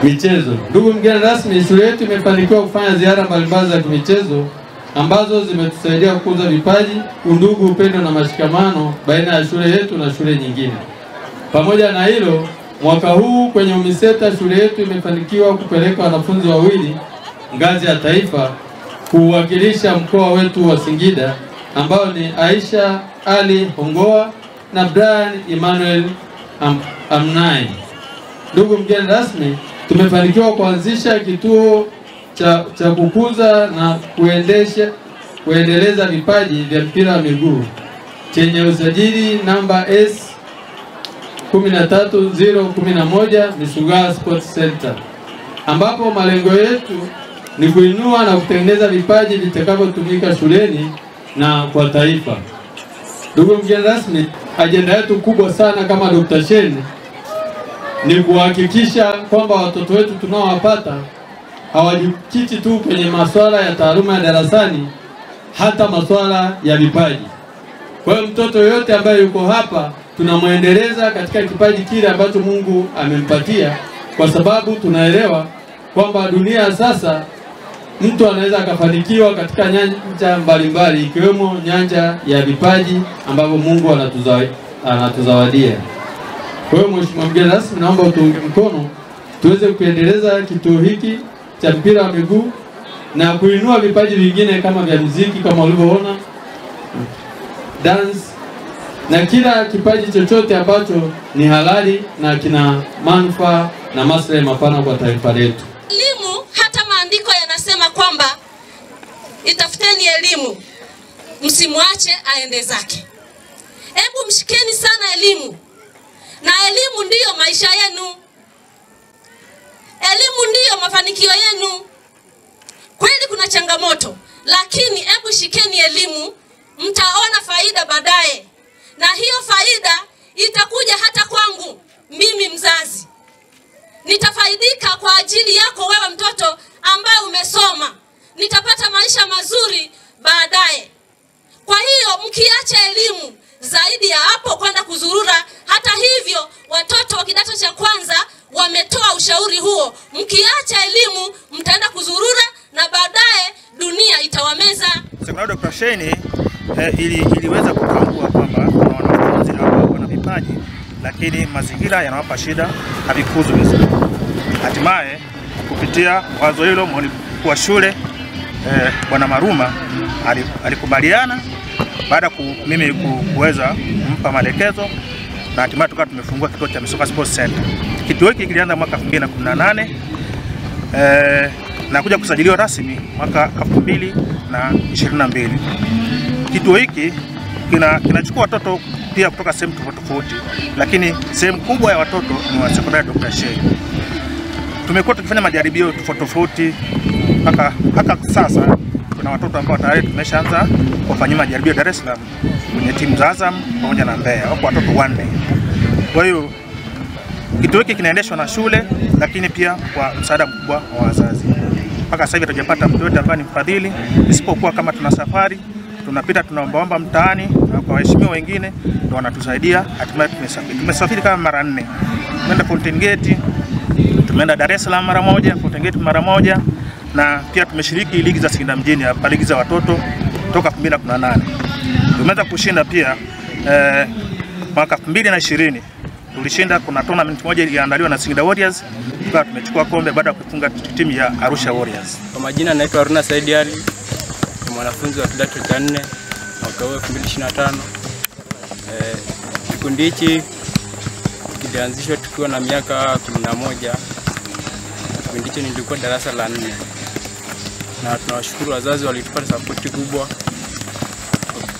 Michezo. Ndugu mgeni rasmi, shule yetu imefanikiwa kufanya ziara mbalimbali za kimichezo ambazo zimetusaidia kukuza vipaji, undugu, upendo na mashikamano baina ya shule yetu na shule nyingine. Pamoja na hilo, mwaka huu kwenye UMISETA shule yetu imefanikiwa kupeleka wanafunzi wawili ngazi ya taifa kuwakilisha mkoa wetu wa Singida, ambao ni Aisha Ali Hongoa na Brian Emmanuel Amnai. Ndugu mgeni rasmi, tumefanikiwa kuanzisha kituo cha kukuza na kuendeleza vipaji vya mpira wa miguu chenye usajili namba S 13011 Misugaa Sports Center, ambapo malengo yetu ni kuinua na kutengeneza vipaji vitakavyotumika shuleni na kwa taifa. Ndugu mgeni rasmi, ajenda yetu kubwa sana kama Dr. Shein ni kuhakikisha kwamba watoto wetu tunaowapata hawajikiti tu kwenye masuala ya taaluma ya darasani, hata masuala ya vipaji. Kwa hiyo mtoto yote ambaye yuko hapa tunamuendeleza katika kipaji kile ambacho Mungu amempatia, kwa sababu tunaelewa kwamba dunia sasa mtu anaweza akafanikiwa katika nyanja mbalimbali ikiwemo nyanja ya vipaji ambavyo Mungu anatuzawadia. Kwa hiyo Mheshimiwa mgeni rasmi, naomba utuunge mkono tuweze kuendeleza kituo hiki cha mpira wa miguu na kuinua vipaji vingine kama vya muziki kama ulivyoona, dance na kila kipaji chochote ambacho ni halali na kina manufaa na maslahi mapana kwa taifa letu. Elimu, hata maandiko yanasema kwamba itafuteni elimu, msimwache aende zake. Hebu mshikeni sana elimu, na elimu ndiyo maisha yenu. Elimu ndiyo mafanikio yenu. Kweli kuna changamoto, lakini hebu shikeni elimu, mtaona faida baadaye. Na hiyo faida itakuja hata kwangu mimi mzazi. Nitafaidika kwa ajili yako wewe mtoto ambaye umesoma. Nitapata maisha mazuri baadaye. Kwa hiyo mkiacha elimu zaidi ya hapo kwenda kuzurura, hata hivyo watoto wa kidato cha kwanza wametoa ushauri huo. Mkiacha elimu mtaenda kuzurura na baadaye dunia itawameza. Sekondari Dr. Shein iliweza kutambua kwamba kuna wanafunzi ambao wana vipaji lakini mazingira yanawapa shida, havikuzwi vizuri. Hatimaye kupitia wazo hilo mkuu wa shule Bwana Maruma alikubaliana baada mimi kuweza kumpa maelekezo, na hatimaye tukawa tumefungua kituo cha Misugaa Sports Center. Kituo hiki kilianza mwaka 2018 na kuja kusajiliwa rasmi mwaka 2022. Kituo hiki kinachukua watoto pia kutoka sehemu tofauti, lakini sehemu kubwa ya watoto ni wa sekondari Dr. Shein. Tumekuwa tukifanya majaribio tofauti tofauti mpaka sasa kuna watoto ambao tayari tumeshaanza kufanyia majaribio Dar es Salaam kwenye timu za Azam pamoja na Mbeya, wako watoto wanne. Kwa hiyo kituo hiki kinaendeshwa na shule, lakini pia kwa msaada mkubwa wa wazazi. Mpaka sasa hivi hatujapata mtu yote ambaye ni mfadhili, isipokuwa kama tuna safari tunapita tunaombaomba mtaani na kwa waheshimiwa wengine ndio wanatusaidia. Hatimaye tumesafiri. Tumesafiri kama mara 4. Tumeenda Fountain Gate, tumeenda Dar es Salaam mara moja, Fountain Gate mara moja, na pia tumeshiriki ligi za Singida mjini hapa, ligi za watoto toka 2018. Tumeweza kushinda pia mwaka 2020. Tulishinda, kuna tournament moja iliandaliwa na Singida Warriors, tukawa tumechukua kombe baada ya kufunga timu ya Arusha Warriors. Kwa majina naitwa Haruna Said Ali, ni mwanafunzi wa kidato cha 4 mwaka 2025. Kikundi hichi kilianzishwa tukiwa na miaka 11. Kipindi hicho nilikuwa darasa la 4. Na tunawashukuru wazazi walitupa support kubwa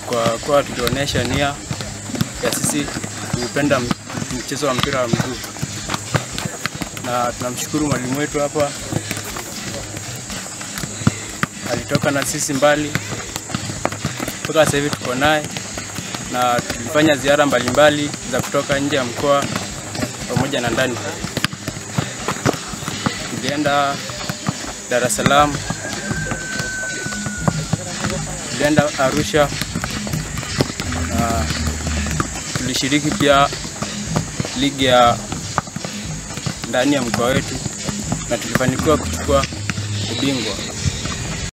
kwa kuwa tulionyesha nia ya sisi kupenda mchezo wa mpira wa miguu. Na tunamshukuru mwalimu wetu hapa, alitoka na sisi mbali mpaka sasa hivi tuko naye, na tulifanya ziara mbalimbali za kutoka nje ya mkoa pamoja na ndani. Tulienda Dar es Salaam, tulienda Arusha, na tulishiriki pia ligi ya ndani ya mkoa wetu. na tulifanikiwa kuchukua ubingwa.